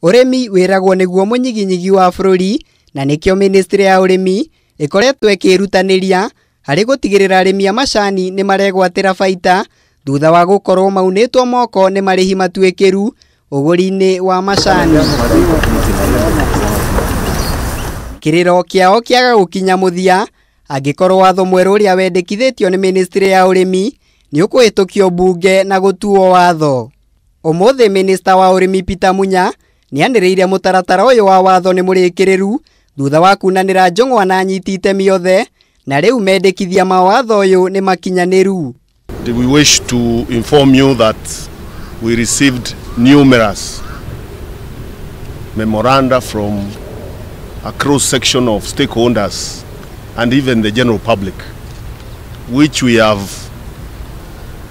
Ũrĩmi wĩragwo nĩguo mũnyiginyigi wa bũrũri na nĩkĩo ministry ya ũrĩmi ĩkoretwo ĩkĩrutanĩria harĩ gũtigĩrĩra arĩmi a macani nĩ maregwatĩra baita thutha wa gũkorwo maunĩtwo moko nĩ marĩhi matuĩkĩru ũgũri-inĩ wa macani. Kĩrĩro kĩao kĩaga gũkinya mũthia angĩkorwo watho mwerũ ũrĩa wendekithĩtio nĩ ministry ya ũrĩmi nĩ ũkũhĩtũkio mbunge na gũtuo watho. Ũmũthĩ minista wa ũrĩmi Peter Munya nĩanĩrĩire mũtaratara ũyũ wa watho nĩ mũrĩkĩrĩru thutha wa kunanĩra njũng'wa na anyiti itemi othe na rĩu mendekithia ma watho ũyũ nĩ makinyanĩru. We wish to inform you that we received numerous memoranda from a cross-section of stakeholders and even the general public, which we have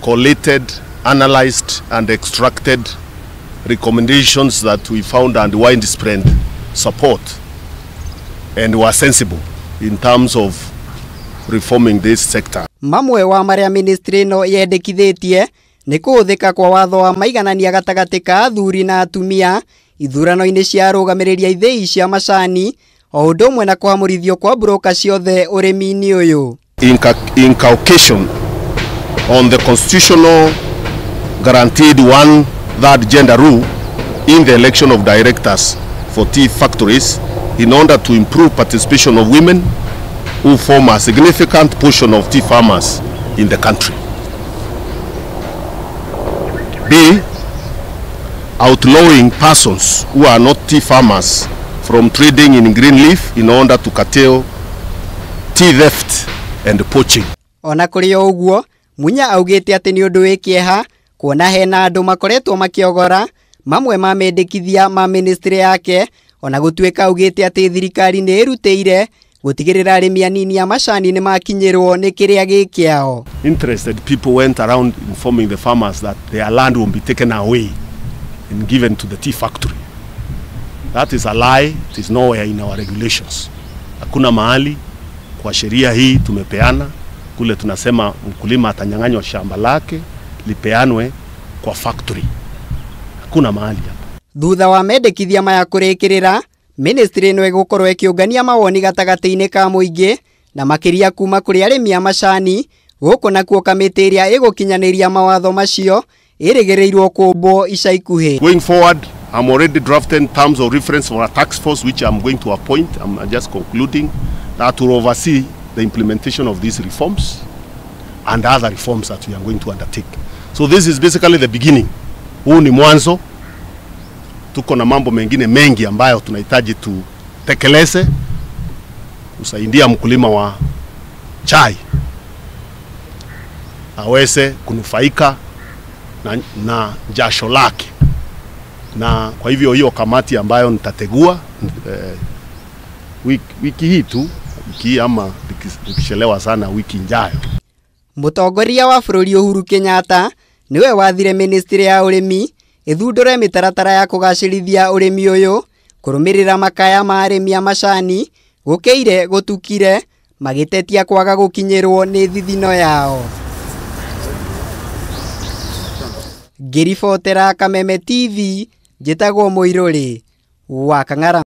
collated, analyzed and extracted recommendations that we found and widespread support and were sensible in terms of reforming this sector. Mamwe wa maria ministry ĩno yendekithĩtie nĩ kũhũthĩka kwa watho wa maiganania gatagatĩ ka athuri na atumia ithurano-inĩ cia arũgamĩrĩri a ithĩi cia macani o ũndũ ũmwe na kũhamũrithio kwa broka ciothe ũrĩmi-inĩ ũyũ. Inculcation on the constitutional guaranteed one-third gender rule in the election of directors for tea factories in order to improve participation of women who form a significant portion of tea farmers in the country. B, outlawing persons who are not tea farmers from trading in green leaf in order to curtail tea theft and poaching. Ona kũrĩ o ũguo, Munya augĩte atĩ nĩ ũndũ wĩ kĩeha kuona hena andũ makoretwo makĩogora mamwe ma mendekithia ma ministry yake ona gũtuĩka augĩte atĩ thirikari nĩ ĩrutĩire gũtigĩrĩra arĩmi anini a macani nĩ makinyĩrwo nĩ kĩrĩa gĩ kĩao. Interested people went around informing the farmers that their land will be taken away and given to the tea factory. That is a lie. It is nowhere in our regulations. Hakuna mahali kwa sheria hii tumepeana kule tunasema mkulima atanyang'anywa shamba lake lipeanwe kwa factory. Hakuna mahali hapa. Thutha wa mendekithia maya kũrĩkĩrĩra, ministry ĩno ĩgũkorwo ĩkĩũngania mawoni gatagatĩ-inĩ ka mũingĩ na makĩria kuma kũrĩ arĩmi a macani gũkũ nakuo kamĩtĩ ĩrĩa ĩgũkinyanĩria mawatho macio ĩrĩgĩrĩirwo kũmbwo ica ikuhĩ. Going forward, I'm already drafting terms of reference for a task force which I'm going to appoint. I'm just concluding that will oversee the implementation of these reforms and other reforms that we are going to undertake. So this is basically the beginning. Huu ni mwanzo. Tuko na mambo mengine mengi ambayo tunahitaji tutekeleze kusaidia mkulima wa chai aweze kunufaika na jasho lake. Na kwa hivyo hiyo kamati ambayo nitategua wiki hii tu, wiki ama nikichelewa sana wiki ijayo. Mũtongoria wa bũrũri Uhuru Kenyatta niwe wathire ministry ya ũrĩmi ĩthundũre mĩtaratara ya kũgacĩrithia ũrĩmi ũyũ kũrũmĩrĩra makaya ma arĩmi a macani gũkĩire gũtukire magĩtetia kwaga gũkinyĩrwo nĩ thithino yao. Ngĩribotera Kameme TV njĩtagwo Mũirũrĩ wa Kang'ara.